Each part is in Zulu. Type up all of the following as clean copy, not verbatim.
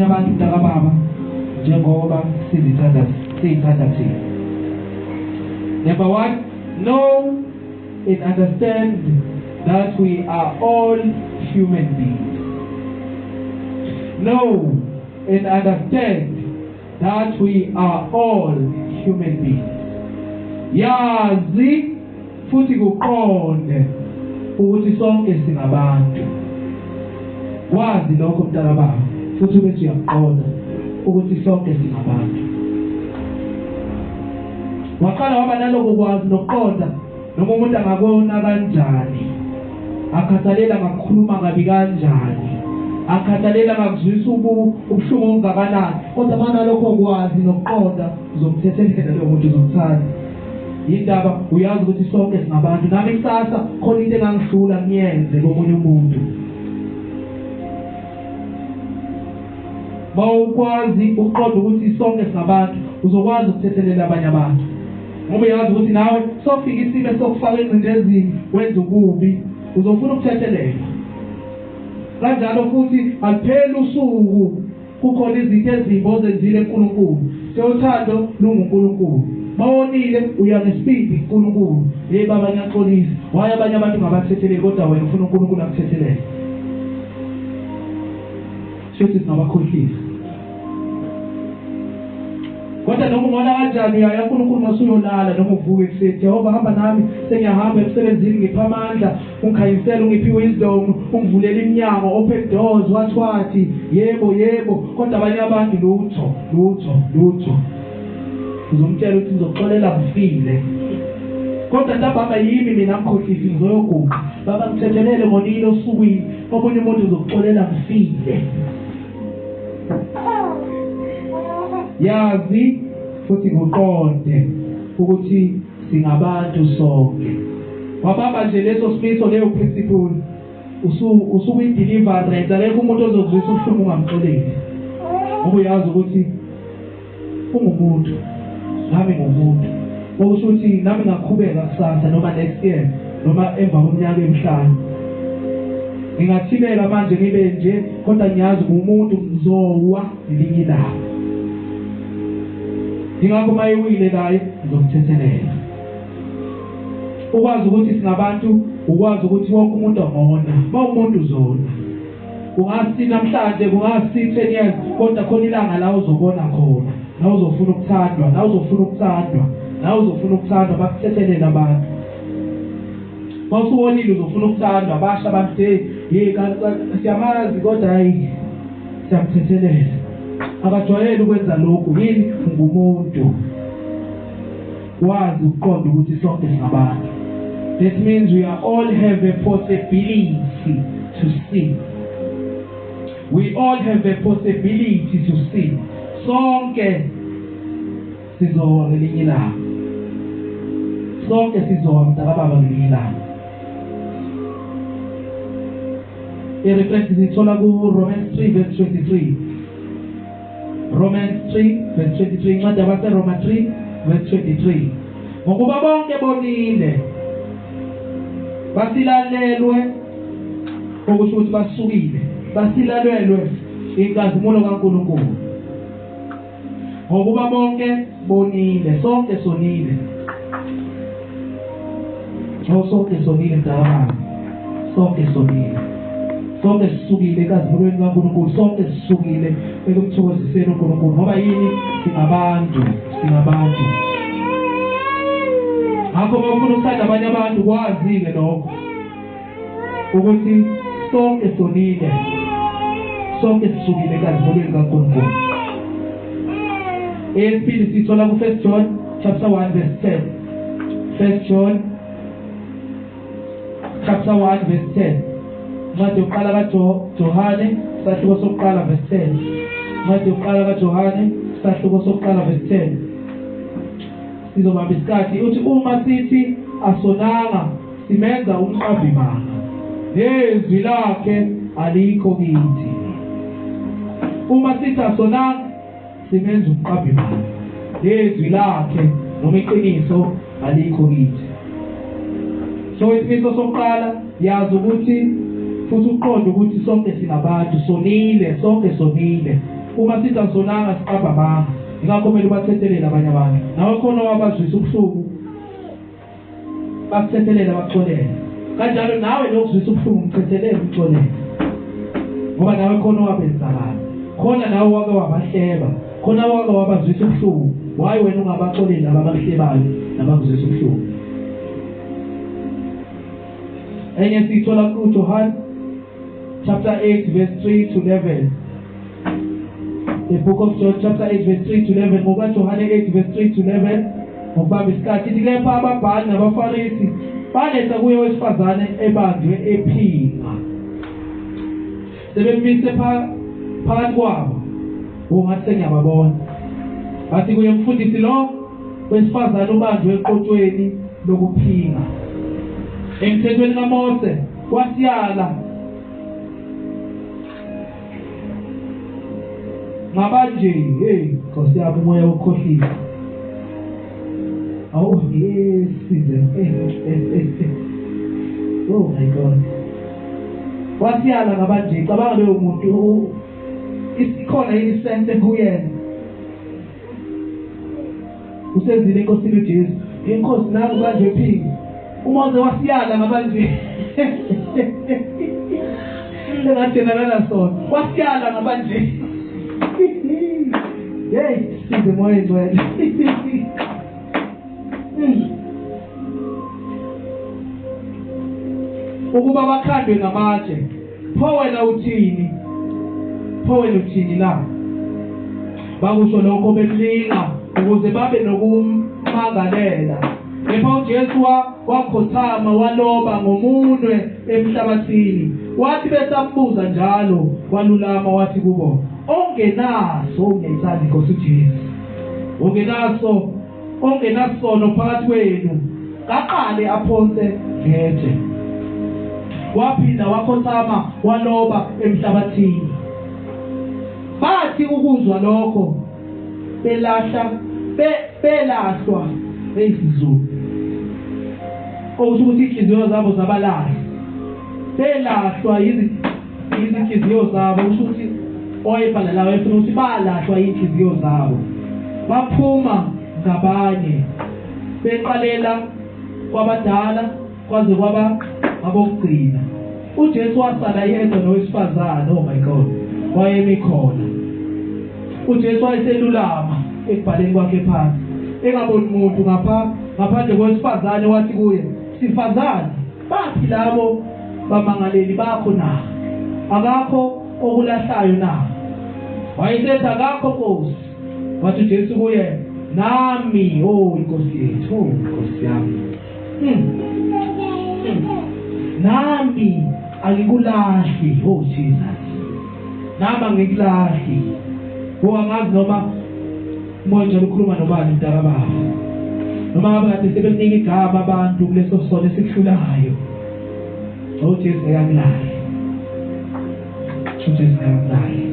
Abantu mntakababa njengoba sizithanda siyithanda thina. Number 1, know and understand that we are all human beings. Know and understand that we are all human beings. Yazi futhi kuqonde ukuthi sonke singabantu. Wazi lokho mntakababa futhi bese uyaqonda ukuthi sonke singabantu. Waqala waba naloko kwazi nokuqonda noma umuntu angakona kanjani, akhathalela ngakukhuluma kabi kanjani, akhathalela ngakuzwisa ubuhlungu obungakanani, kodwa manalokho kwazi nokuqonda uzomthethelela lowo muntu, uzomthanda. Indaba uyazi ukuthi sonke singabantu. Nami kusasa khona into engangihlula ngiyenze komunye umuntu. Bawukwazi ukuqonda ukuthi sonke singabantu, uzokwazi ukuthethelela abanye abantu. Ngoba uyazi ukuthi nawe sofika isimo sokufaka engcindezini wenza ububi, uzofuna ukuthethelela. Kanjalo futhi alipheli usuku kukhona izinto ezimbi ozenzile kuNkulunkulu. Seyothando lunguNkulunkulu. Bawonile uya ngesibindi kuNkulunkulu. Hey baba ngiyaxolisa. Waye abanye abantu ngabathetheleli kodwa wena ufuna uNkulunkulu akuthethelele. Shuthi singabakhohlisa. Kodwa noma ungona kanjani uyaya kuNkulunkulu masuyolala noma uvuke ekuseni, Jehova hamba nami, sengiyahamba emsebenzini, ngipha amandla, ungikhanyisele, ungiphe wisdom, ungivulela iminyango, open doors, wathi yebo yebo. Kodwa abanye abantu lutho lutho lutho. Uzomtshela ukuthi ngizokuxolela ngifile. Kodwa ntambama yimi mina ngikhohlisi ngizoyoguqa, baba ngithethelele ngonile osukwini, omunye umuntu uzokuxolela ngifile. Yazi futhi kuqonde ukuthi singabantu sonke. Wabamba nje leso simiso, leyo principle, usukuyi-deliverance. Akekho umuntu ozokuzwisa ubuhlungu ungamxoleli, ngoba uyazi ukuthi ungumuntu, nami ngumuntu. Okusho ukuthi nami ngakhubeka kusasa noma next year noma emva kweminyaka emihlanu. Ngingathibeka manje ngibe nje, kodwa ngiyazi ngumuntu, ngizowa ngelinye ilanga. Ingakho uma ewile naye ngizomthethelela. Ukwazi ukuthi singabantu, ukwazi ukuthi wonke umuntu angona. Uma umuntu uzona, kungasi namhlanje, kungasi 10 years, kodwa khona ilanga la uzobona khona, la uzofuna ukuthandwa, la uzofuna ukuthandwa, la uzofuna ukuthandwa, bakuthethelela abantu. Mawusuwonile uzofuna ukuthandwa, basha abantu hey hey siyamazi kodwa hayi siyamthethelela. Akajwayele ukwenza lokhu, yini? Ngumuntu. Wazi ukuqonda ukuthi sonke singabantu. That means we are all have a possibility to sin. We all have a possibility to sin. Sonke sizowa ngelinye ilanga. Sonke sizowa mntakababa ngelinye ilanga. I-reference siyithola ku-Romans 3 verse 23. Romans 3 verse 23, incwadi yabaseRoma 3 verse 23. Ngokuba bonke bonile, basilalelwe, okusho ukuthi basukile, basilalelwe inkazimulo kaNkulunkulu. Ngokuba bonke bonile, sonke sonile. Oh, sonke sonile mntakababa, sonke sonile. Sonke sisukile enkazimulweni kaNkulunkulu, sonke sisukile ekumthokoziseni uNkulunkulu. Ngoba yini? Singabantu, singabantu. Ngakho uma ufuna ukuthanda abanye abantu, kwazi-ke lokho ukuthi sonke sonile, sonke sisukile enkazimulweni kaNkulunkulu. Eyesibili sithola ku-1 John chapter 1 verse 10. 1 John chapter 1 verse 10. Incwadi yokuqala kaJohane sahluko sokuqala verse 10. Incwadi yokuqala kaJohane sahluko sokuqala verse 10. Sizobamba isikhathi. Uthi uma sithi asonanga simenza umqambimanga, nezwi lakhe alikho kithi. Uma sithi asonanga simenza umqambimanga, nezwi lakhe noma iqiniso alikho kithi. So isimiso sokuqala, yazi ukuthi futhi uqonde ukuthi sonke singabantu, sonile, sonke sonile. Uma sithi asonanga siqamba amanga. Ingakho kumele ubathethelele abanye abantu. Nawe khona wabazwisa ubuhlungu, bakuthethelele, bakuxolele. Kanjalo nawe lokuzwisa ubuhlungu mthethelele, umxolele, ngoba nawe khona wabenzakala, khona nawe wake wabahleba, khona wake wabazwisa ubuhlungu. Why wena ungabaxoleli laba abakuhlebayo nabakuzwisa ubuhlungu? Enye siyithola kuJohn chapter 8 verse 3 to 11. The book of John chapter 8 verse 3 to 11. Ngoba John 8 verse 3 to 11, ngokubamba isikhathi, ithi kepha ababhali nabaFarisi baletha kuye owesifazane ebanjwe ephinga, sebemise phakathi kwabo. Ungathi sengiyababona. Bathi kuye, mfundisi, lo wesifazane ubanjwe eqotshweni lokuphinga. Emthethweni kaMose wasiyala ngabanje. Hey Nkosi yami, umoya wokukhohlisa awu yesize. Oh my God, wasiyala ngabanje. Cabanga leyo muntu, isikhona yini isense kuyena? Usezile enkosini uJesu, inkosi nangu manje ephinga, uMose wasiyala ngabanje. Engathi yena akanasono, wasiyala ngabanje. Hey, size moya engcwele. Ukuba bakhandwe ngamatshe. Pho wena uthini? Pho wena uthini la? Bakusho lokho bemlinga ukuze babe nokumangalela. Kepha uJesu wakhothama waloba ngomunwe emhlabathini. Wathi besambuza njalo, walulama wathi kubo, ongenaso, ungeyithandi inkosi uJesu, ongenaso, ongenasono phakathi kwenu kaqale aphonse ngetshe. Waphinda wakhothama waloba emhlabathini. Bathi ukuzwa lokho belahla belahlwa eyisizulu, okusho ukuthi inhliziyo zabo zabalahla, belahlwa izinhliziyo zabo. Kusho ukuthi owayebhala la wayefuna ukuthi balahlwa inhliziyo zabo. Baphuma ngabanye, beqalela kwabadala kwaze kwaba abokugcina. uJesu wasala yedwa nowesifazane. Oh my God, wayemi khona. uJesu wayeselulama ekubhaleni kwakhe phansi, engaboni muntu ngapha ngaphandle kowesifazane. Wathi kuye, sifazane, baphi labo bamangaleli bakho na? Akakho okulahlayo na? Wayesethi, akakho Nkosi. Wathi uJesu kuye, nami, oh inkosi yethu, oh inkosi yami, nami angikulahli. Oh Jesus, nami angikulahli. Oh, angazi noma umoya njalo ukhuluma nobani, mntakababa, noma ngabe kade sebekunika igama abantu kuleso sono esikuhlulayo. Oh Jesu ngeke, uJesu ngeke.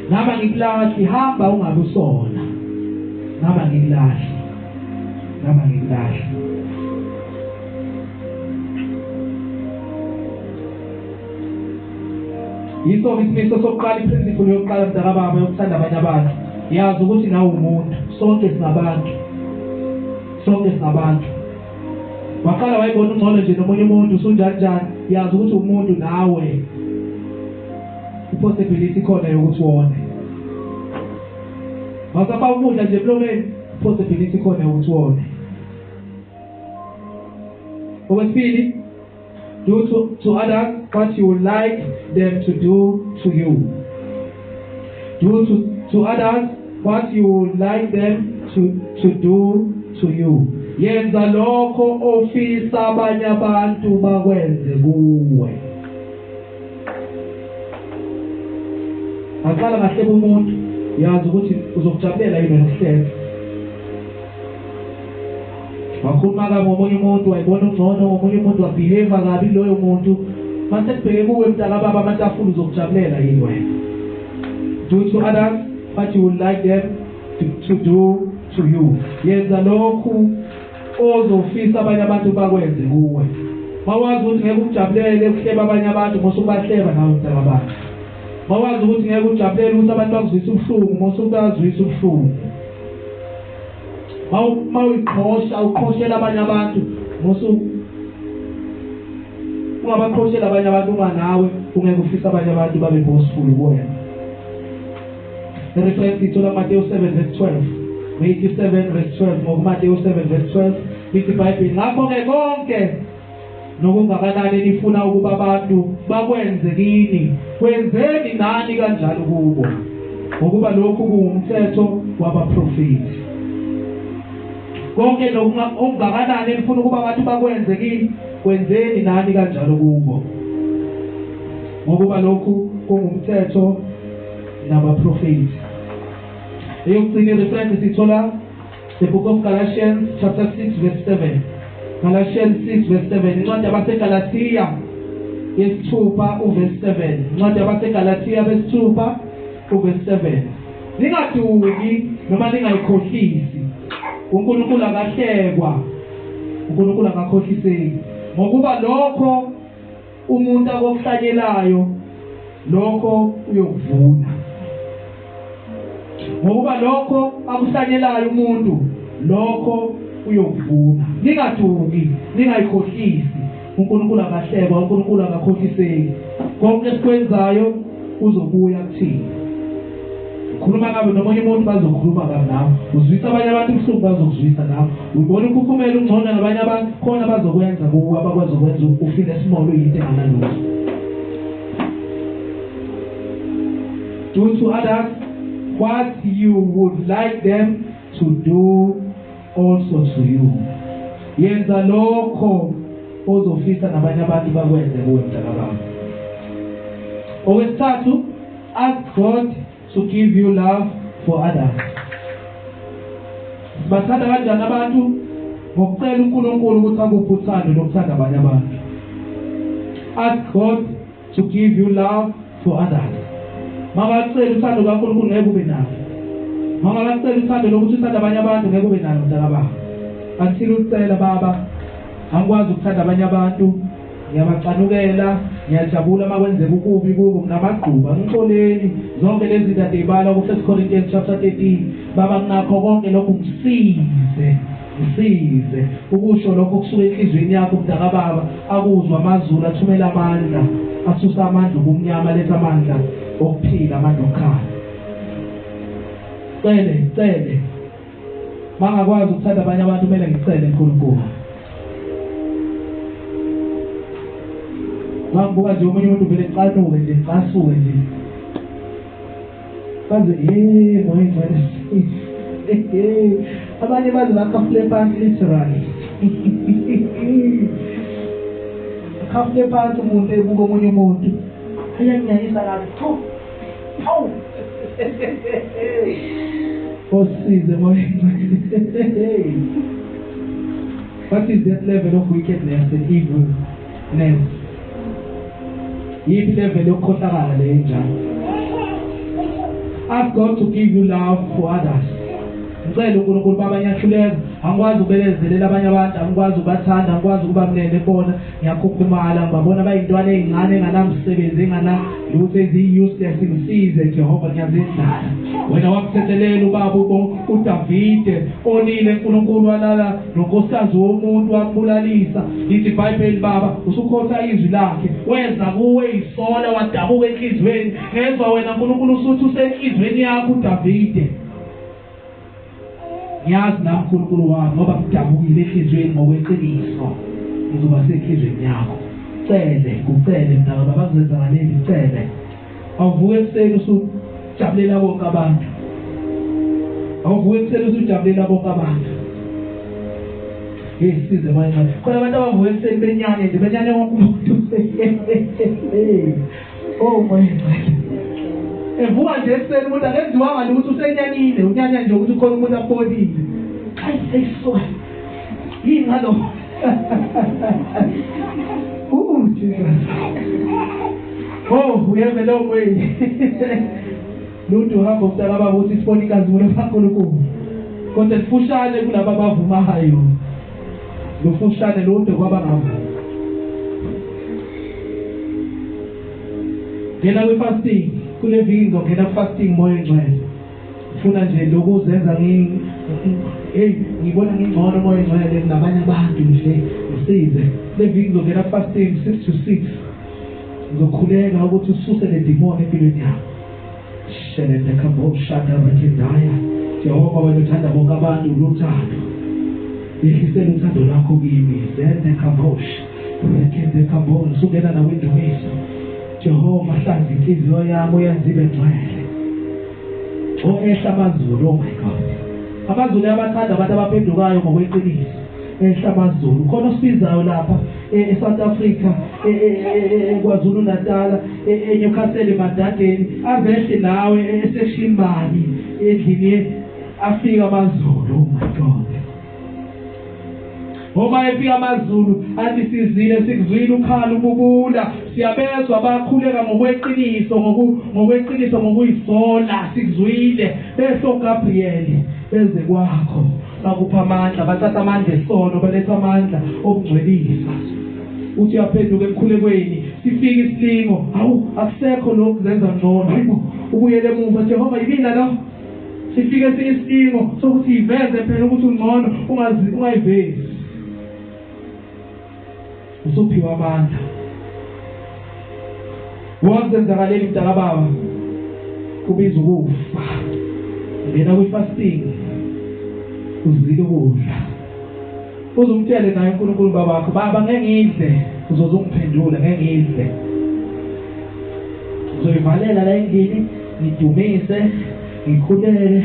Nami angikulahli, hamba ungabe usona. Nami angikulahli, nami angikulahli. Yiso isimiso sokuqala, iprinciple yokuqala, mntakababa, yokuthanda abanye abantu. Yazi ukuthi nawe umuntu, sonke singabantu, sonke singabantu. Waqala wayibona ungcono nje nomunye umuntu, usunjani njani, yazi ukuthi umuntu nawe, ipossibility khona yokuthi wone. Masapha ukudla nje emlomeni, possibility khona yokuthi wone. Okwesibili, do to others what you would like them to do to you. Do to others what you would like them to do to you. Yenza lokho ofisa abanye abantu bakwenze kuwe. Aqala ngahleba umuntu, yazi ukuthi uzokujabulela yini wena ukuhleka. Wakhuluma kabi ngomunye umuntu, wayibona ungcono ngomunye umuntu, wabehave kabi loyo muntu, mase kubheke kuwe mntakababa amatafula, uzokujabulela yini wena? Do to others what you would like them to do to you. Yenza lokhu ozofisa abanye abantu bakwenze kuwe. Mawazi ukuthi ngeke ukujabulele ukuhleba abanye abantu, musukubahleba nawe mntakababa. Mawazi ukuthi ngeke ujabulele ukuthi abantu bakuzwisa ubuhlungu, mosukazwisa ubuhlungu. Mawuyiqhosha uqhoshela abanye abantu, mosu ungabaqhoshela abanye abantu uma nawe ungeke ufise abanye abantu babe boastful kuwena. Reference ithola Matthew 7 verse 12. Matthew 7 verse 12, ngokuMatthew 7 verse 12 lithi iBhayibheli, ngakho-ke konke nokungakanani nifuna ukuba abantu bakwenze kini, kwenzeni nani kanjalo kubo, ngokuba lokhu kuwumthetho wabaprofeti. Konke nokungakanani nifuna ukuba abantu bakwenze kini, kwenzeni nani kanjalo kubo, ngokuba lokhu kungumthetho nabaprofeti. Eyokugcina reference sithola the book of Galatians chapter 6 verse 7. Galatians 6 verse 7, incwadi yabaseGalathiya yesithupha uverse 7. Incwadi yabaseGalathiya besithupha uverse 7. Ningaduki noma ningayikhohlisi, uNkulunkulu akahlekwa, uNkulunkulu akakhohliseki, ngokuba lokho umuntu akokuhlanyelayo lokho uyokuvuna. Ngokuba lokho akuhlanyelayo umuntu lokho uyokuvuna. Ningaduki, ningayikhohlisi, uNkulunkulu akahlekwa, uNkulunkulu akakhohliseki. Konke esikwenzayo kuzobuya kuthina. Khuluma kabi nomunye umuntu, bazokhuluma kabi nawe. Uzwisa abanye abantu ubuhlungu, bazokuzwisa nawe. Ubona ukhukhumela ungcono nabanye abantu, khona bazokwenza kuwe abakwazi ukwenza ufile small uyinto enganalutho. Do to others what you would like them to do also to you. Yenza lokho ozofisa nabanye abantu bakwenze kuwe, mntakababa. Okwesithathu, ask God to give you love for others. Sibathanda kanjani abantu? Ngokucela uNkulunkulu ukuthi akuphe uthando lokuthanda abanye abantu. Ask God to give you love for others. Mangacela uthando kaNkulunkulu ngeke ube nalo. Mangacela uthando lokuthi uthanda abanye abantu ngeke ube nalo, mntakababa. Until ucela, Baba, angikwazi ukuthanda abanye abantu, ngiyabacanukela, ngiyajabula uma kwenzeka ukubi kubo, nginamagquba, ngixoleni zonke lezi zinto adeyibala ku-1 Corinthians chapter 13. Baba, nginakho konke lokhu, ngisize, ngisize. Ukusho lokho kusuka enhliziyweni yakho, mntakababa, akuzwa amazulu, athumela amandla, asusa amandla obumnyama, letha amandla okuphila, amandla okukhanya. Cele, cele. Mangakwazi ukuthanda abanye abantu, kumele ngicele uNkulunkulu. Mangibuka nje omunye umuntu vele ngicanuke nje, ngicasuke nje. Baze moya ingcwele. Abanye baze bakhafule phansi literally. Khafule phansi umuntu ebuka omunye umuntu. Ayanginyanyisa kabi. Thu. Hawu. Osize moya ingcwele. What is that level of wickedness and evilness? Yiphi level yokukhohlakala le njalo? Ask God to give you love for others. Ngicela uNkulunkulu, Baba, ngiyahluleka, angikwazi ukubelezelela abanye abantu, angikwazi ukubathanda, angikwazi ukuba mnene kubona, ngiyakhukhumala, ngibabona bayintwana ey'ncane enganamsebenzi, enganalutho, eziyi-useless. Ngisize Jehova, ngiyazidlala. Wena wakuthethelela ubaba uDavide onile, uNkulunkulu, walala nonkosikazi womuntu, wambulalisa. Lithi iBhayibheli, Baba, usukhotha izwi lakhe, weza kuwe isola, wadabuka enhliziyweni. Ngezwa wena uNkulunkulu usuthi usenhliziyweni yakho uDavide. Ngiyazi nami uNkulunkulu wami, ngoba ngidabukile enhliziyweni ngokweqiniso, ngizoba senhliziyweni yakho. Cele, kucele mntaka baba, kuzenzakaleli, cele. Awuvuke ekuseni usujabulela bonke abantu. Awuvuke ekuseni usujabulela bonke abantu. Hey, size manje. Khona abantu abavuka ekuseni benyanye nje, benyanye wonke umuntu. Oh my God. Evuka nje ekuseni umuntu akenziwanga lutho, usenyanyile, unyanya nje ukuthi khona umuntu abolile. Hayi, seyisuka. Yini ngalo? Oh Jesus. Oh, we have a long way. Lutho uhambo mntaka baba ukuthi sibone inkazimulo kaNkulunkulu. Kodwa sifushane kulabo abavumayo. Lufushane lude kwabangavumi. Ngena kwi-fasting. Kule viki ngizongena fasting moya engcwele. Ufuna nje lokuzenza hey ngibona ngingcono moya engcwele kunabanye abantu nje ngisize. Le viki ngizongena fasting 6 to 6. Ngizokhuleka ukuthi ususe le demon empilweni yakho. Shelete kabo shaka rakendaya. Jehova wena uthanda bonke abantu ulothando. Yehlisela uthando lwakho kimi. Zende kabosh. Rekende kabo sungena nawe indumiso. Jehova hlanza inhliziyo yami uyenze ibe ngcwele. Oh ehla amazulu, oh my God. Amazulu abathanda abantu abaphendukayo ngokweqiniso. Ehla amazulu. Khona osibizayo lapha eSouth Africa, eKwaZulu Natal, eNewcastle, eMadadeni, azehle nawe eseshimbani endlini afika amazulu. Oh my God. Uma efika amazulu athi sizile sikuzwile ukhala ububula siyabezwa bakhuleka ngokweqiniso ngokweqiniso ngokuyisola sikuzwile bese uGabriel beze kwakho bakupha amandla bathatha amandla esono baletha amandla okungcwelisa. Uthi uyaphenduka emkhulekweni sifika isilingo hawu akusekho lokhu kuzenza ngcono hayibo ubuyele emuva Jehova yimina lo. Sifike esinye isilingo sokuthi iveze phela ukuthi ungcono ungayivezi. Usuphiwa amandla. Wazenzakaleli mntaka baba kubiza ukufa. Ngena kwi-fasting uzile ukudla. Uzumtshele naye uNkulunkulu babakho, baba ngeke ngidle, uzozungiphendula ngeke ngidle. Uzoyivalela la endlini ngidumise, ngikhuleke,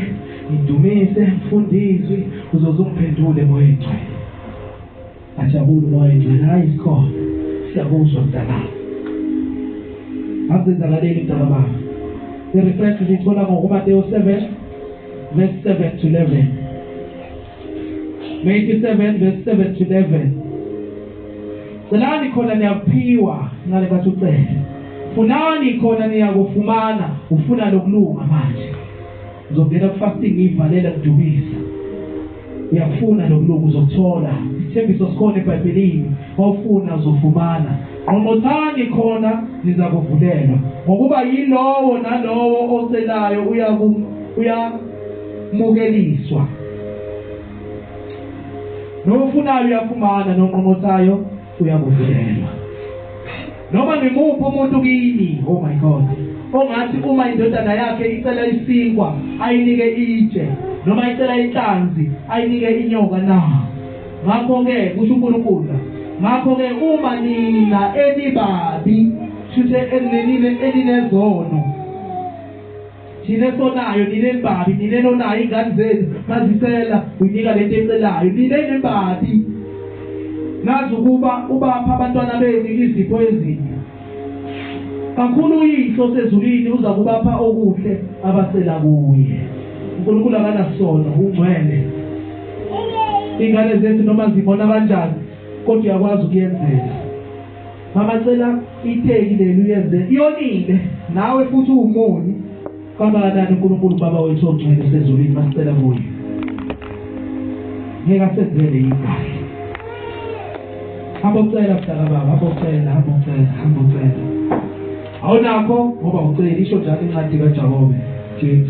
ngidumise, ngifundiswe, uzozungiphendule moya engcwele. Ajabule moya engcwele, hayi sikhona. Siyakuzwa mntaka. Azenzakaleli mntaka baba. I-reference siyithola ngokuMateyu 7 verse 7 to 11. Matthew 7 verse 7 to 11. Celani khona niyakuphiwa ngale bathi ucele. Funani khona niyakufumana, ufuna lokulunga manje. Uzongena kufasting ngivalela kudumisa. Uyakufuna lokulunga uzothola. Isithembiso sikhona eBhayibhelini, ofuna uzofumana. Ngqongqothani khona niza kuvulelwa. Ngokuba yilowo nalowo ocelayo uyamukeliswa. Nofunayo uyafumana, nongqongqothayo uyakuvulelwa. Noma ngimuphi umuntu kini, oh my God, ongathi uma indodana yakhe icela isinkwa ayinike itshe, noma icela inhlanzi ayinike inyoka na? Ngakho-ke kusho uNkulunkulu, ngakho-ke uma nina enibabi, shuthe eninezono, thina sonayo, nina enibabi, nina enonayo, ingane zenu mazicela uyinika lento ecelayo, nina enibabi nazi ukuba ubapha abantwana benu izipho ezinhle kakhulu, uyihlo sezulwini uza kubapha okuhle abacela kuye. uNkulunkulu akanasono, ungcwele. Ingane zethu noma zibona kanjani kodwa uyakwazi ukuyenzela. Mama cela iteki leli uyenze, iyonile nawe futhi uwumoni. Kangakanani uNkulunkulu baba wethu ongcwele sezulwini masicela kuye, ngeke asenzele yini kahle? Hamba ucela mntaka baba, hamba ucela, hamba ucela, hamba ucela. Awunakho ngoba ucela, isho njalo incwadi kaJakobe, James.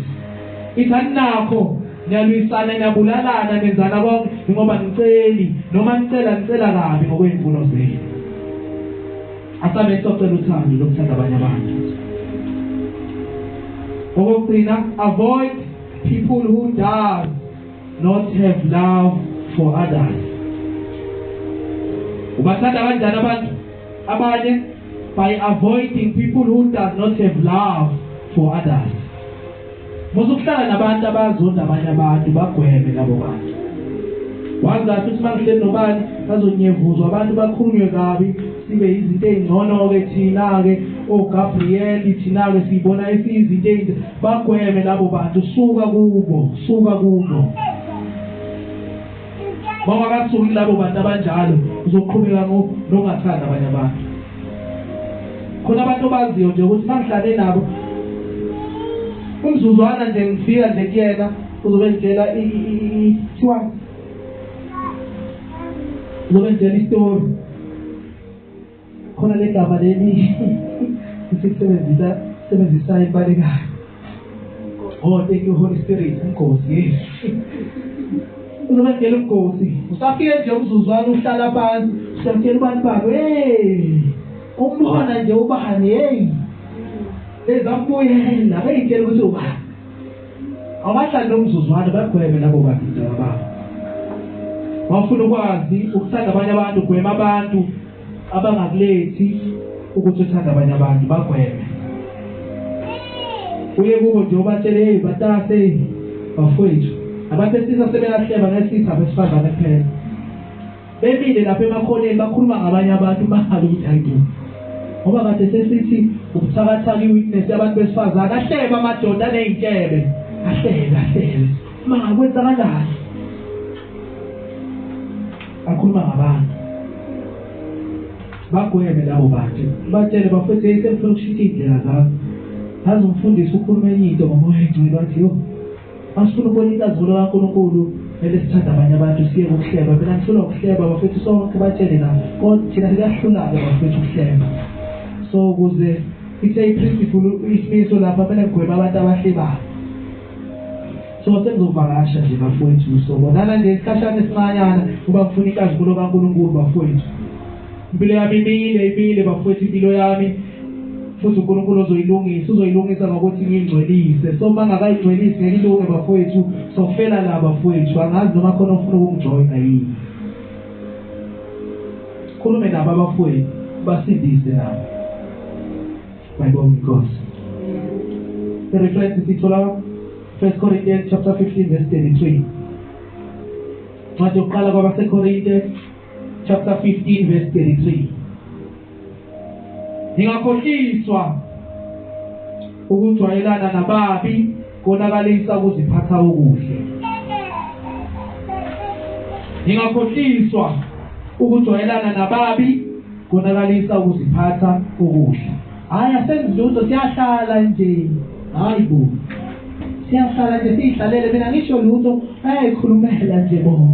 Ithi aninakho, niyalwisana, niyabulalana, nenzana konke ngoba niceli, noma nicela nicela kabi ngokwey'mfuno zenu. Asabe socela uthando lokuthanda abanye abantu. Okokugcina, avoid people who does not have love for others. Ubathanda kanjani abantu abanye? By avoiding people who does not have love for others. Musukuhlala nabantu abazonda abanye abantu, bagweme labo bantu. Wazi kahle ukuthi mangihleli nobani bazonyevuzwa abantu, bakhulunywe kabi, sibe izinto ezingcono-ke thina-ke oGabriel, thina-ke siyibona esiyizinto ezinhle. Bagweme labo bantu, suka kubo, suka kubo. Mawungakasuki labo bantu abanjalo, uzoqhubeka nokungathandi abanye abantu. Khona abantu obaziyo nje ukuthi mangihlale nabo umzuzwana nje ngifika nje kuyena uzobe ngitshela thiwani, uzobe ngitshela isitori. Khona le gama leli sikusebenzisa Sebenzisa ibalekayo. Oh, thank you Holy Spirit, inkosi yes. Uzobangela umgosi. Usafike nje umzuzwana uhlala phansi, usiyakutshela ubani bani, hey. Umbona nje ubani, hey. Ezambuyela, beyitshela ukuthi ubani. Abahlali nomzuzwana bagweme labo bantu baba. Wafuna ukwazi ukuthanda abanye abantu, gwema abantu abangakulethi ukuthi uthanda abanye abantu, bagweme. Uye kubo nje ubatshele, hey batase bafowethu. Abantu besilisa sebeyahleba ngesitha besifazane kuphela. Bemile lapha emakhoneni bakhuluma ngabanye abantu bahale ukuthi hayibo. Ngoba kade sesithi ubuthakathaka i-weakness yabantu besifazane, ahleba amadoda aney'ntshebe. Ahlebe, ahlebe. Ma kwenzakalani? Akhuluma ngabantu. Bagweme labo bantu. Batshele bafethu, hey sengifuna ukushintsha iy'ndlela zami. Ngaze umfundisi ukhuluma enye into ngomoya engcwele wathi yo. Asifuna ukubona inkazimulo kaNkulunkulu, kumele sithande abanye abantu siye ukuhleba. Mina ngifuna ukuhleba bafethu sonke, batshele la. Kodwa thina siyahlulaka bafethu ukuhleba. So ukuze ithe i-principle isimiso lapha kumele ngigweme abantu abahlebayo. So sengizovakasha nje bafowethu, so bonana nje isikhashana esincanyana kuba ngifuna inkazimulo kaNkulunkulu bafowethu. Impilo yami imile, imile bafowethu impilo yami. Futhi uNkulunkulu uzoyilungisa, uzoyilungisa ngokuthi ngiyingcwelise. So uma ngakayingcwelisi ngeke ilunge bafowethu, sofela la bafowethu. Angazi noma khona ofuna ukungijoyina yini. Khulume nabo abafowethu, basindise nabo. Bayibonge inkosi. The reference sithola 1 Corinthians chapter 15 verse 33. Incwadi yokuqala kwabaseKorinte chapter 15 verse 33. Ningakhohliswa ukujwayelana nababi konakalisa ukuziphatha okuhle. Ningakhohliswa ukujwayelana nababi konakalisa ukuziphatha okuhle. Hayi asenzi lutho, siyahlala nje. Hayi bo. Siyahlala nje siyihlalele, mina ngisho lutho, bayayikhulumela nje bona.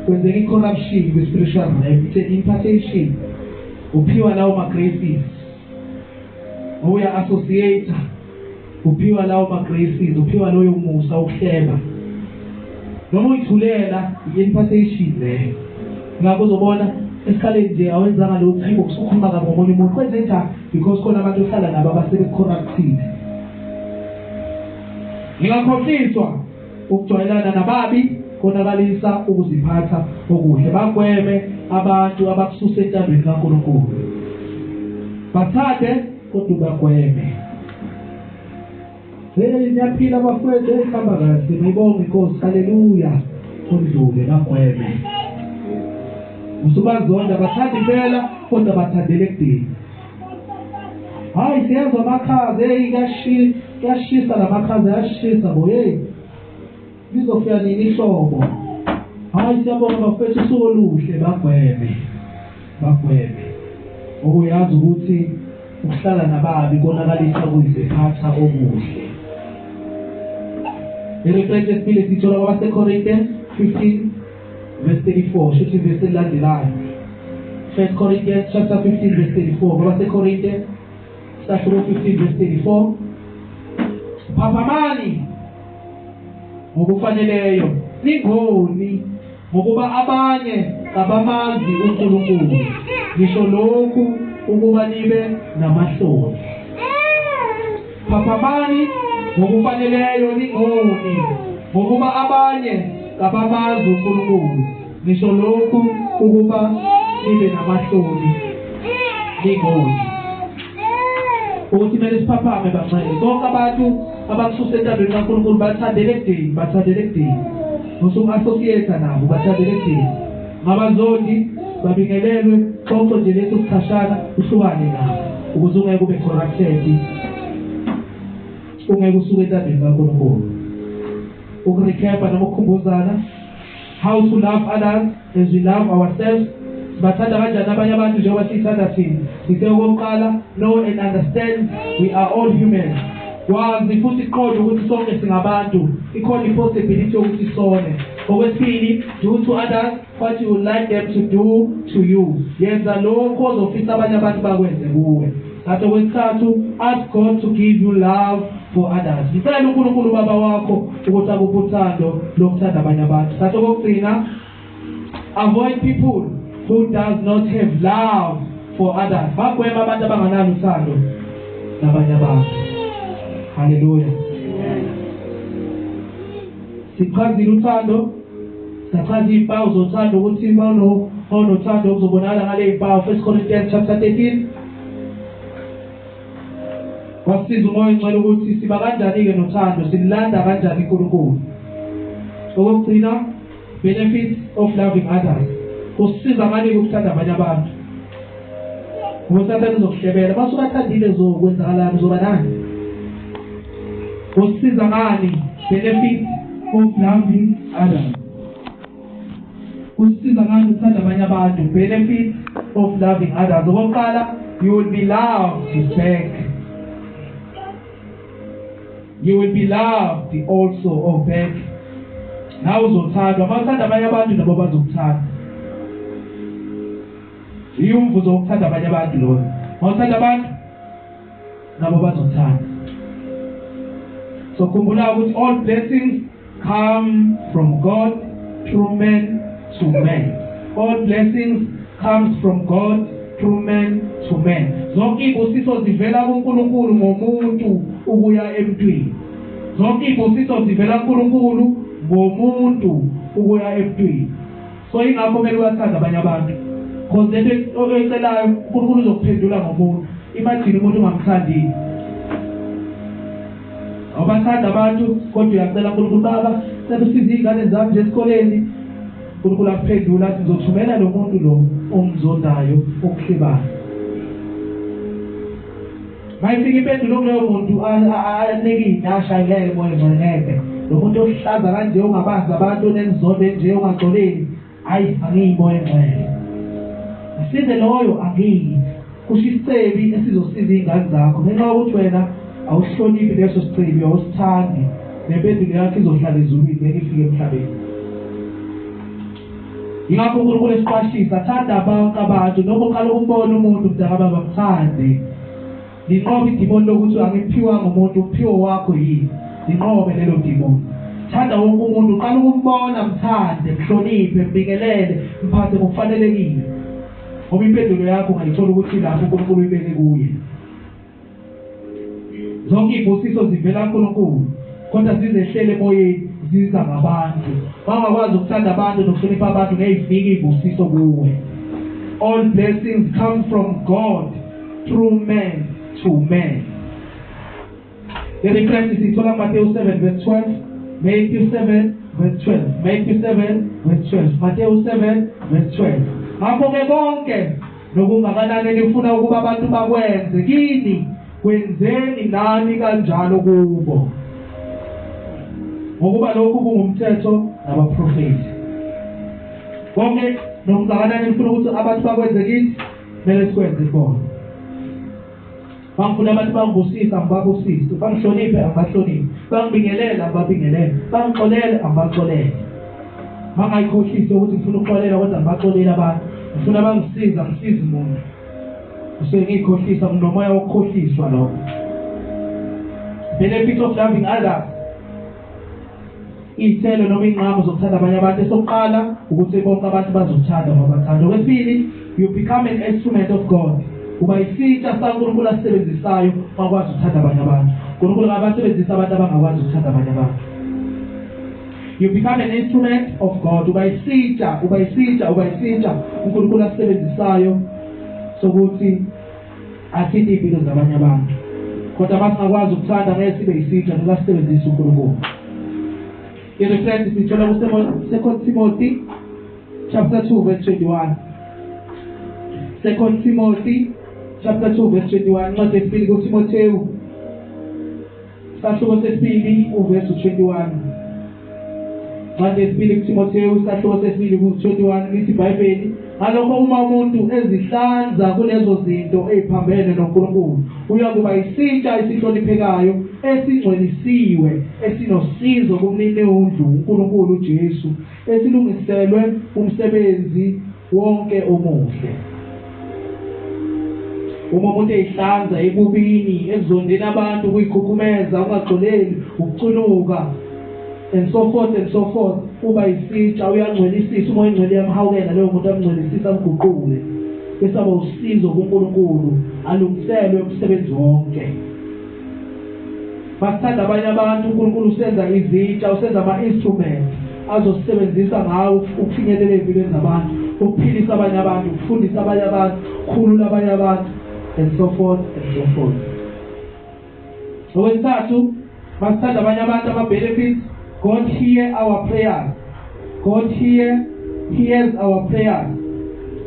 Kwenzeka i-corruption kwi-spiritual realm, it's an impartation. Uphiwa lawo ma-graces. Uya associate, uphiwa lawo ma-graces, uphiwa loyo musa ukuhleba. Noma uyithulela i-impartation leyo. Ngakho uzobona esikhaleni nje awenzanga lokhu, hayibo usukhuluma kabi ngomunye umuntu. Kwenze njani? Because khona abantu ohlala nabo abasebe-corrupted. Ningakhohliswa ukujwayelana nababi konakalisa ukuziphatha okuhle. Bagweme abantu abakususa entandweni kaNkulunkulu. Bathande kodwa bagweme. Hey niyaphila bafowethu, ehamba kahle, mayibonge inkosi, haleluya. Undlule bagweme. Usubazonda bathanda impela kodwa bathandele ekudeni. Hayi siyezwa amakhaza, hey kuyashisa lamakhaza, ayashisa bo, hey. Lizofika nini ihlobo? Hayi siyabonga bafethu, usuku oluhle, bagweme. Bagweme. Ngoba uyazi ukuthi ukuhlala nababi konakalisa ukuziphatha okuhle. I-reference esibili sithola kwabaseKorinte 15 verse 34, shuthi verse elilandelayo. 1 Corinthians chapter 15 verse 34, kwabaseKorinte sahluko 15 verse 34. Phaphamani ngokufaneleyo, ningoni, ngokuba abanye kabamazi uNkulunkulu. Ngisho lokhu ukuba nibe namahloni. Phaphamani ngokufaneleyo, ningoni, ngokuba abanye kabamazi uNkulunkulu. Ngisho lokhu ukuba nibe namahloni, ningoni. Ukuthi kumele siphaphame bangcwele. Bonke abantu abakususa entandweni kaNkulunkulu bathandele ekudeni, bathandele ekudeni. Usuku-associate nabo, bathandele ekudeni. Ngabazondi babingelelwe, xoxo nje leso sikhashana, uhlukane nabo ukuze ungeke ube corrupted, ungeke usuke entandweni kaNkulunkulu. Ukurecapa noma ukukhumbuzana how to love others as we love ourselves. Sibathanda kanjani abanye abantu njengoba siyithanda thina? Sithe okokuqala, know and understand we are all human. Wazi futhi qonda ukuthi sonke singabantu, ikhona i-possibility yokuthi sone. Okwesibili, do to others what you would like them to do to you. Yenza lokho ozofisa abanye abantu bakwenze kuwe. Thatha okwesithathu, ask God to give you love for others. Ngicela uNkulunkulu baba wakho ukuthi akuphe uthando lokuthanda abanye abantu. Thatha okugcina, avoid people who does not have love for others. Bagwema abantu abanganalo uthando nabanye abantu. Haleluya. Sichazile uthando, sachaza izimpawu zothando ukuthi mawunothando kuzobonakala ngale zimpawu. 1 Corinthians chapter 13. Wasiza uMoya oNgcwele ukuthi siba kanjani-ke nothando, silanda kanjani uNkulunkulu. Okokugcina, benefits of loving others. Kusiza ngani ukuthanda abanye abantu? Ngoba uzokuhlebela, masubathandile zokwenzakalani, uzoba nani? Kusiza ngani? Benefits of loving others. Kusiza ngani ukuthanda abanye abantu? Benefits of loving others. Okokuqala, you will be loved back. You will be loved also or back. Nawe uzothandwa, mawuthanda abanye abantu nabo bazokuthanda. Yiyo umvuzo wokuthanda abanye abantu loyo. Mawuthanda abantu nabo bazokuthanda. So khumbula ukuthi all blessings come from God through men to men. All blessings comes from God through men to men. Zonke izibusiso zivela kuNkulunkulu ngomuntu ukuya emntwini. Zonke izibusiso zivela kuNkulunkulu ngomuntu ukuya emntwini. So ingakho kumele uyathanda abanye abantu. Because lento oyicelayo uNkulunkulu uzokuphendula ngomuntu. Imagine umuntu ungamthandile. Awubathanda abantu kodwa uyacela uNkulunkulu, baba cela usize izingane zami nje esikoleni. uNkulunkulu akuphendula athi ngizothumela lo muntu lo omzondayo okuhlebayo. Mayifika impendulo kuloyo muntu anike inasha ngeke moya ngeke. Lo muntu ohlaza kanje ungabazi abantu onenzondo nje ungaxoleli, hayi angiyimoya engcwele. Ngisize loyo angiyi. Kusho isicebi esizosiza izingane zakho ngenxa yokuthi wena awuhloniphi leso sicebi, awusithandi. Nempendulo yakho izohlala ezulwini ngeke ifike emhlabeni. Ingakho uNkulunkulu esiqwashisa, thanda bonke abantu, noma uqala ukumbona umuntu mntaka baba mthande. Linqobe idimoni lokuthi angiphiwanga umuntu, uphiwo wakho yini. Linqobe lelo dimoni. Thanda wonke umuntu, uqala ukumbona mthande, mhloniphe, mbingelele, mphathe ngokufanelekile. Ngoba impendulo yakho ungayithola ukuthi lapho uNkulunkulu uyibeke kuye. Zonke izibusiso zivela kuNkulunkulu, kodwa zizehlele emoyeni, ziza ngabantu. Bangakwazi ukuthanda abantu nokuhlonipha abantu ngeke ifike izibusiso kuwe. All blessings come from God through men to men. Le reference sithola Matthew 7 verse 12, Matthew 7 verse 12, Matthew 7 verse 12, Matthew 7 verse 12. Ngakho-ke konke nokungakanani nifuna ukuba abantu bakwenze kini, kwenzeni nani kanjalo kubo. Ngokuba lokhu kungumthetho nabaprofeti. Konke nokungakanani nifuna ukuthi abantu bakwenze kini, kumele sikwenze kubona. Bangifuna abantu bangibusisa, angibabusise, bangihloniphe, angibahloniphe, bangibingelele, angibabingelele, bangixolele, angibaxolele. Bangayikhohlisi ukuthi ngifuna ukuxolela kodwa ngibaxolele abantu. Ngifuna bangisiza, ngisize umuntu. Usuke ngiyikhohlisa, nginomoya wokukhohliswa lokho. Benefit of loving others. Iy'thelo noma iy'nqamo zokuthanda abanye abantu. Esokuqala ukuthi bonke abantu bazokuthanda ngobathanda. Okwesibili, you become an instrument of God. Uba isitsha saNkulunkulu asisebenzisayo bakwazi ukuthanda abanye abantu. uNkulunkulu akabasebenzisa abantu abangakwazi ukuthanda abanye abantu. You become an instrument of God. Uba isitsha, uba isitsha, uba isitsha uNkulunkulu asisebenzisayo sokuthi athinte impilo zabanye abantu. Kodwa masingakwazi ukuthanda ngeke sibe isitsha nokasebenzisa uNkulunkulu. I-reference sithola ku-2 Timothy chapter 2 verse 21. 2 Timothy chapter 2 verse 21, incwadi yesibili kuTimothewu sahluko sesibili uverse 21. Incwadi yesibili kuTimothewu sahluko sesibili ku-21 lithi iBhayibheli, ngalokho uma umuntu ezihlanza kulezo zinto eziphambene noNkulunkulu, uyakuba isitsha esihloniphekayo, esingcwelisiwe, esinosizo kumninindlu uNkulunkulu uJesu, esilungiselwe umsebenzi wonke omuhle. Uma umuntu eyihlanza ebubini, ekuzondeni abantu, ukuyikhukhumeza, ungaxoleli, ukucunuka, and so forth and so forth, uba isitsha, uyangcwelisisa. Umoya ongcwele uyamhawukela leyo muntu, amngcwelisisa, amguqule, bese aba usizo kuNkulunkulu, alungiselwe umsebenzi wonke. Basithanda abanye abantu, uNkulunkulu usenza izitsha, usenza ama-instruments azosebenzisa ngawo ukufinyelela empilweni zabantu, ukuphilisa abanye abantu, ukufundisa abanye abantu, ukukhulula abanye abantu, and so forth and so forth. Okwesithathu, masithanda abanye abantu, ama-benefits: God hear our prayers. God hears our prayers.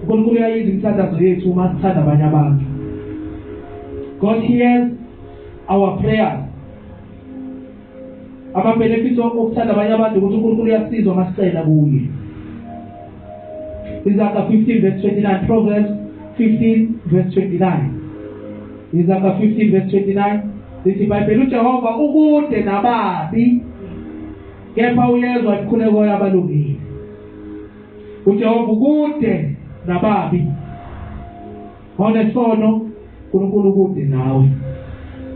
uNkulunkulu uyayizwa imithandazo yethu uma sithanda abanye abantu. God hears our prayers. Ama-benefits okuthanda abanye abantu ukuthi uNkulunkulu uyasizwa masicela kuye. Izaga 15 verse 29, Proverbs 15 verse 29. Izaga 15 verse 29 lithi iBhayibheli, uJehova ukude nababi, kepha uyezwa imikhuleko yabalungile. uJehova ukude nababi. Onesono, uNkulunkulu ukude nawe,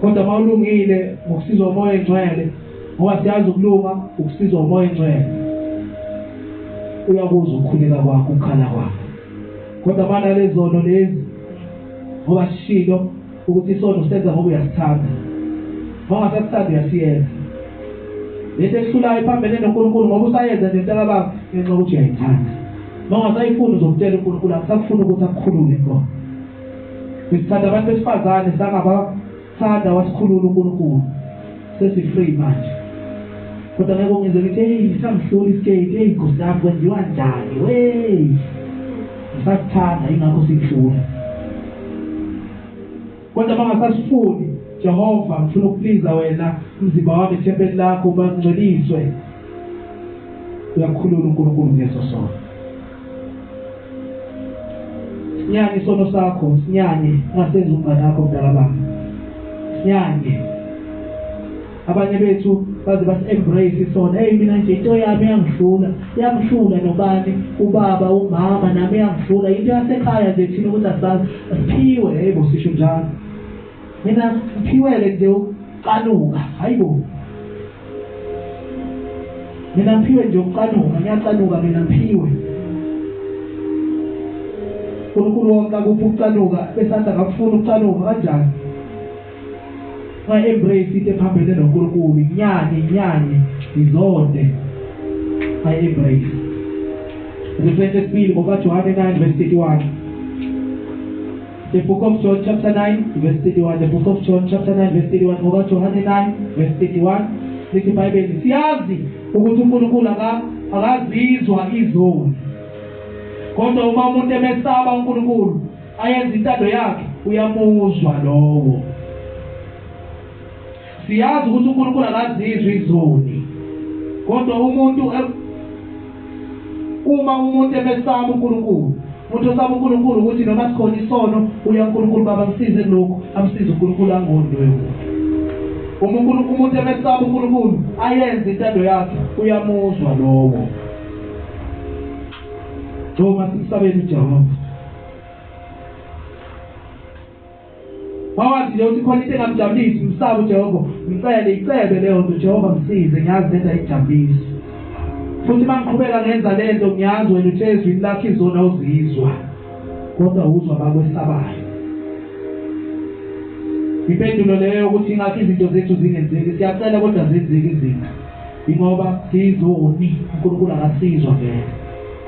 kodwa mawulungile ngokusizwa uMoya oNgcwele, ngoba siyazi ukulunga ukusizwa uMoya oNgcwele, uyakuzwa ukukhuleka kwakho, ukukhala kwakho. Kodwa mana lezono lezi, ngoba sishilo ukuthi isono senza ngoba uyasithanda, mawungasasithandi uyasiyeka. Lento ehlulayo iphambene noNkulunkulu, ngoba usayenza nje mntakababa ngenxa yokuthi uyayithanda. Mawungasayifuni uzokutshela uNkulunkulu akusakufuni ukuthi akukhulule khona. Sithanda abantu besifazane, sangabathanda, wasikhulula uNkulunkulu, sesi-free manje. Kodwa ngeke ungizwe ngithi, "Hey, sangihlula isiketi, hey Nkosi yami, kwenziwa njani wey?" Ngisasithanda, ingakho sikuhlula. Kodwa bangasasifuni, Jehova, ngifuna ukupleasa wena, umzimba wami ithempeli lakho, bangcweliswe, uyakhulula uNkulunkulu ngeso sono. Sinyanye isono sakho, sinyanye, ungasenzi umngane wakho mntaka baba, sinyanye. Abanye bethu baze basi-embrace isono. Hey, mina nje into yami iyangihlula, iyamhlula nobani, ubaba, umama, nami iyangihlula, into yasekhaya nje thina ukuthi asazi, asiphiwe. Yebo, sisho njalo, mina ngiphiwele nje ukucanuka. Hayibo, mina ngiphiwe nje ukucanuka, ngiyacanuka mina, ngiphiwe. uNkulunkulu wonke akuphi ukucanuka, bese athi akakufuni ukucanuka kanjani? Nga-embrace into ephambene noNkulunkulu, inyanye, inyanye, izonde, I-embrace. Reference esibili ngokaJohane 9 verse 31. The book of John chapter 9 verse 31. The book of John chapter 9 verse 31. NgokaJohane 9 verse 31 lithi iBhayibheli, siyazi ukuthi uNkulunkulu akazizwa izoni, kodwa uma umuntu emesaba uNkulunkulu, ayenza intando yakhe, uyamuzwa lowo. Siyazi ukuthi uNkulunkulu akazizwa izoni, kodwa umuntu uma umuntu emesaba uNkulunkulu, umuntu osaba uNkulunkulu ukuthi noma sikhona isono, uya uNkulunkulu, "Baba, ngisize kulokhu," amsize uNkulunkulu, angoni loyo muntu. Uma umuntu emesaba uNkulunkulu, ayenze intando yakhe, uyamuzwa lowo. Noma simsabeni uJehova. Mawazi nje ukuthi khona into engamjabulisi, msabe uJehova, ngicele icebe leyo nto. Jehova, ngisize, ngiyazi lento ayijabulisi, futhi mangiqhubeka ngenza lento, ngiyazi wena uthe ezwini lakho izona uzizwa, kodwa uzwa bakwesabayo. Impendulo leyo ukuthi ingakho izinto zethu zingenzeki, siyacela kodwa zenzeki izinto, ingoba sizoni, uNkulunkulu akasizwa vele.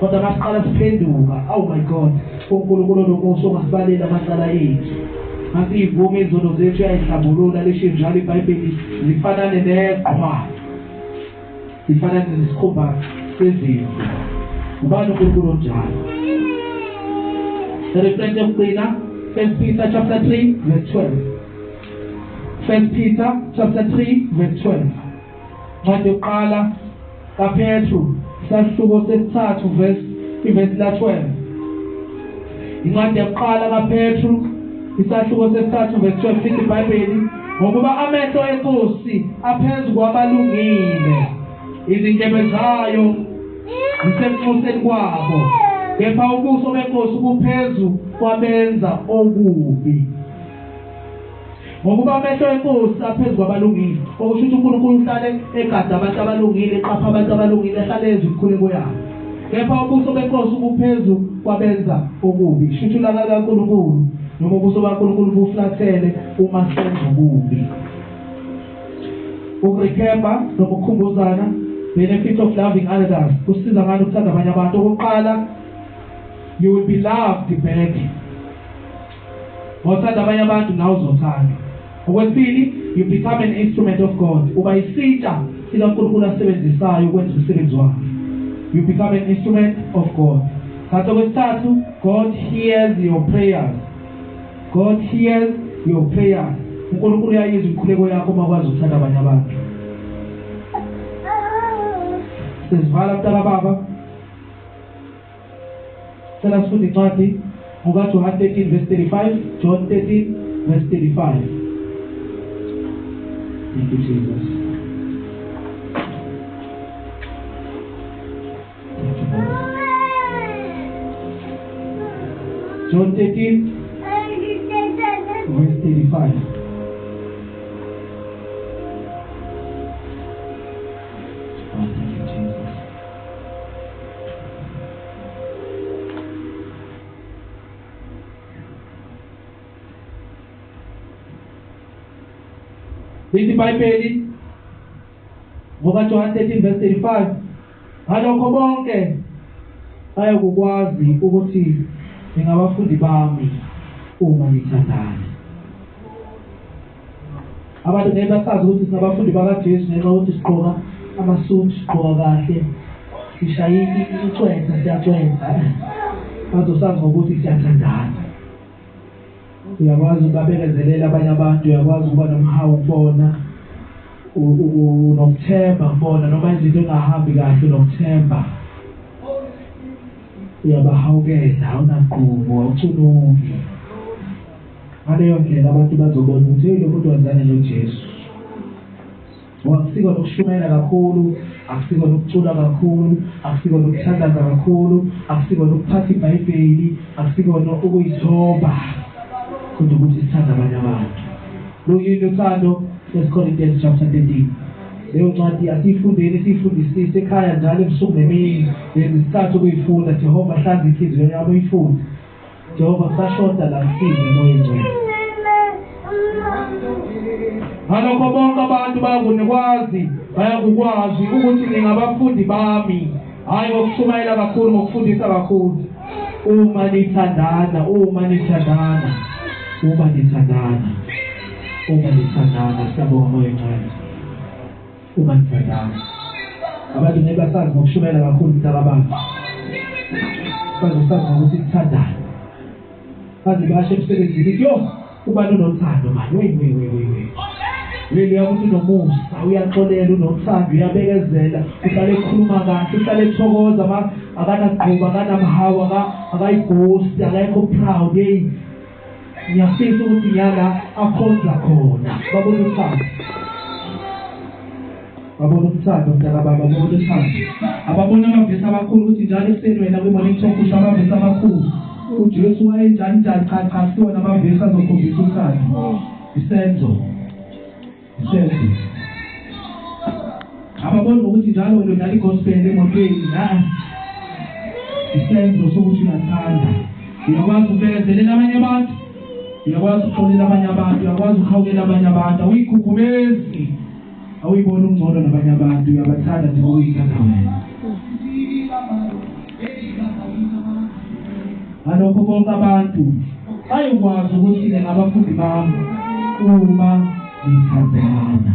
Kodwa masiqala siphenduka, oh my God, uNkulunkulu onomusa ongasibalela amacala ethu. Masiyivuma izono zethu, uyayihlambulula. Lisho njalo iBhayibheli, zifanane neqhwa, zifanane nesikhumba sezimvu. Ubani uNkulunkulu onjalo? Reference yokugcina, First Peter chapter 3 verse 12. First Peter chapter 3 verse 12. Ncwadi yokuqala kaPetru, isahluko sesithathu, verse ivesi la 12. Incwadi yokuqala kaPetru, isahluko sesithathu, verse 12, lithi iBhayibheli, ngokuba amehlo enkosi aphezu kwabalungile, izindlebe zayo zisekunxuseni kwabo, kepha ubuso benkosi buphezu kwabenza okubi. Ngokuba amehlo enkosi aphezu kwabalungile, okusho ukuthi uNkulunkulu uhlale egada abantu abalungile, eqapha abantu abalungile, ehlale ezwa imikhuleko yabo. Kepha ubuso benkosi buphezu kwabenza okubi. Kusho ukuthi ulaka lukaNkulunkulu noma ubuso baNkulunkulu buflathele uma senza ububi. Ukurecapha noma ukukhumbuzana, benefit of loving others, kusiza ngani ukuthanda abanye abantu? Okokuqala, you will be loved back. Ngothanda abanye abantu nawe uzothandwa. Okwesibili, you become an instrument of God. Uba isitsha sikaNkulunkulu asebenzisayo ukwenza umsebenzi wakhe. You become an instrument of God. Thatha okwesithathu, God hears your prayers. God hears your prayers. uNkulunkulu uyayizwa imikhuleko yakho uma ukwazi ukuthanda abanye abantu. Sesivala mntaka baba. Cela sifunde incwadi ngokaJohn 13 verse 35, John 13 verse 35. Thank you Jesus. Thank you Lord. John 13 verse 35. Oh, thank you Jesus. Lithi iBhayibheli ngoba John 13 verse 35, ngalokho bonke bayakukwazi ukuthi ningabafundi bami uma nithandana. Abantu ngeke basazi ukuthi singabafundi bakaJesu ngenxa yokuthi sigqoka amasuit, sigqoka kahle, sishaya icwetha, siyacwetha. Bazosazi ngokuthi siyathandana. Uyakwazi ukubabekezelela abanye abantu, uyakwazi ukuba nomhawu kubona, unokuthemba kubona, noma izinto engahambi kahle unokuthemba. Uyabahawukela, awunagqubu, awucunuki. Ngaleyo ndlela abantu bazobona ukuthi hey, lo muntu wazana noJesu. Ngoba akusiko nokushumayela kakhulu, akusiko nokucula kakhulu, akusiko nokuthandaza kakhulu, akusiko nokuphatha iBhayibheli, akusiko ukuyithoba, kodwa ukuthi sithande abanye abantu. Luyini uthando? First Corinthians chapter 13. Leyo ncwadi asiyifundeni, siyifundisise ekhaya njalo ebusuku nemini. Lezi isikhathi ukuyifunda. Jehova hlanza inhliziyo yami uyifunde. Jehova kusashoda la, ngisize moya engcwele. Ngalokho bonke abantu bayakunikwazi, bayakukwazi ukuthi ningabafundi bami, hhayi ngokushumayela kakhulu, ngokufundisa kakhulu. Uma nithandana, uma nithandana, uma nithandana, uma nithandana, siyabonga moya engcwele. Uma nithandana. Abantu ngeke basazi ngokushumayela kakhulu mntakababa. Bazosazi ngokuthi sithandane. Baze basho emsebenzini, yo, ubani unothando mani, wey wey wey wey wey. Really uyakuthi unomusa, uyaxolela, unothando, uyabekezela, uhlale ekhuluma kahle, uhlale ethokoza, akanagqubu, akanamhawu, akayibhosti, akekho proud. Hey, ngiyafisa ukuthi ngiyala akhonza khona. Babona uthando. Babona uthando mntakababa, babona uthando. Ababona amavesi amakhulu ukuthi njalo ekuseni wena kwi-morning talk usho amavesi amakhulu. uJesu wayenjani njani, cha cha, siwona amavesi azokhombisa uthando. Isenzo. Isenzo. Ababona ukuthi njalo wena udlala igospel emotweni, na isenzo sokuthi uyathanda. Uyakwazi ukubekezelela abanye abantu, uyakwazi ukuxolela abanye abantu, uyakwazi ukuhawukela abanye abantu, awuyikhukhumezi, awuyiboni ungcono nabanye abantu, uyabathanda njengoba uyithanda wena. Ngalokho bonke abantu bayokwazi ukuthi ningabafundi bami uma nithandana.